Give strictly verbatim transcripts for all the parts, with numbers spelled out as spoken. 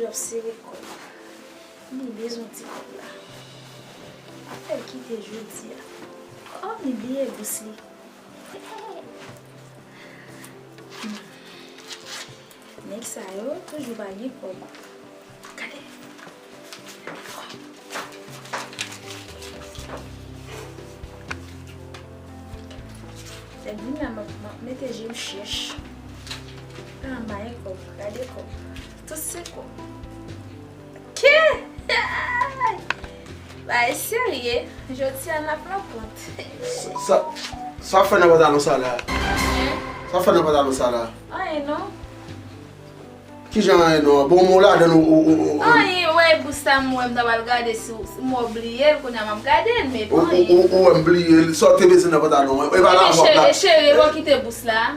Ap sere kòb. Li bezwen ti kòb la. Apèl kite jodi a. Kòm li bliye bous li. Nèg sa yo toujou pa gen kòb. Gade. Lè m vin la, m ap, m ap mete je m chèch. Ah, m pa gen kòb. Gade kòb. Tout se kòb. Ke? Bagay serye. Jodi a n ap nan kont. Sa, sa, sa w ap fè nan pantalon sa la? Sa w ap fè nan pantalon sa la? Anyen non. Kijan anyen non? Bon, men w ladan l, ou, ou, ou, ou. Anyen, wè bous la, m wè m ta pral gade si w, si m wè w bliye l, kounye a m ap gade l, men pa anyen. Ou, ou, ou wè m bliye l, sa w te bezwen nan pantalon an? E pa lavwa w ap la. Cheri, cheri, e pa w kite bous la?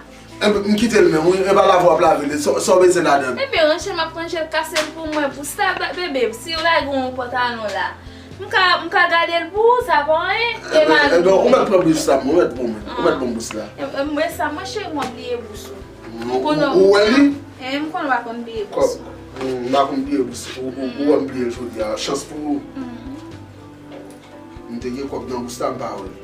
Enben, m kite l menm, wi. E pa lavwa w ap lave l. Sa, sa w bezwen ladan l? Enben, ranje l, m ap ranje l, kase l pou mwen. Pou sa, ba-, bebe, si w lage yon pantalon la, m ka, m ka gade l pou ou, sa pa anyen. E mari. Enben, ou mèt pran bous la, ou mèt bon, ou mèt bon bous la. E, e, mwen sa, mwen cheri, mwen bliye bous ou. M konnen ou, ou wè li? E, m konnen w pa konn bliye bous ou. M pa konn bliye bous ou, ou, ou wè m bliye l jodi a. Chans pou ou. M te gen kòb nan bous la, m pa wè l.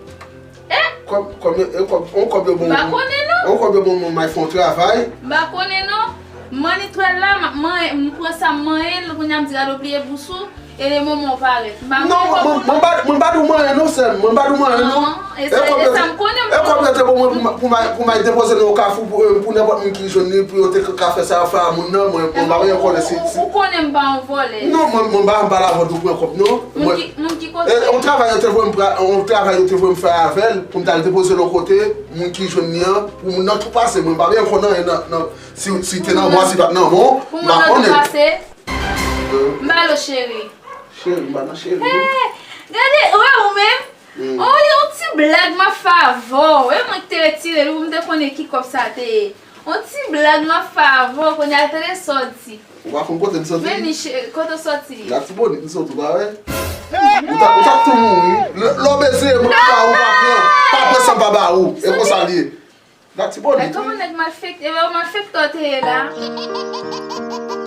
Eh? Kòb, kòb yo, e kòb, on kòb yo bon. M pa konnen non. On kòb yo bon, mwen may fè on travay. M pa konnen non. M annik twèl la, m, m, m pran sa m manyen, kounye a m di gade w bliye bous ou, e le moman w parèt. M pa konnen kòb ou non. Non, mwen, mwen pa, mwen pa di w manyen non, sè m. Mwen pa di w manyen non. E sa, e sa m konnen, e kòb yo te bon mwen pou m, pou m, pou m al depoze nan yon kafou pou, pou nenpòt moun ki jwenn li, pou yo te ka fè sa yo fè a moun nan, mwen, mwen pa gen konnen si, si. Ou konnen m pa yon vòlè. Non, mwen, mwen pa, m pa lavant ou pran kòb non. Moun ki, moun ki kote? E, yon travay yo te voye m pra-, yon travay yo te voye m fè avè l, pou m t al depoze l yon kote, moun ki jwenn li an, pou moun nan tou pase, mwen pa byen konn anyen nan, nan, si, si te nan mwen, si pa t nan mwen, m pa konnen. Pou moun nan tou pase? M pa lo cheri. Cheri, m pa nan cheri non. Hey, gade, wè ou menm? Oh, yon ti blag m ap fè avè w. E mwen ki te retire l pou m te konnen ki kòb sa te ye. Yon ti blag m ap fè avè w, kounye a tande sa w di. Ou pa konn kote m soti? Men ni cheri, kote w soti? Latibonit m soti, ou pa wè? Ou t ap, ou t ap tou mouri. Lè, lè w bezwen, mwen pa ou, pa pran. Pa pran san m pa ba ou. E konsa l ye. Latibonit, wi. Kòman nèg malfektè, e malfektè w te ye la?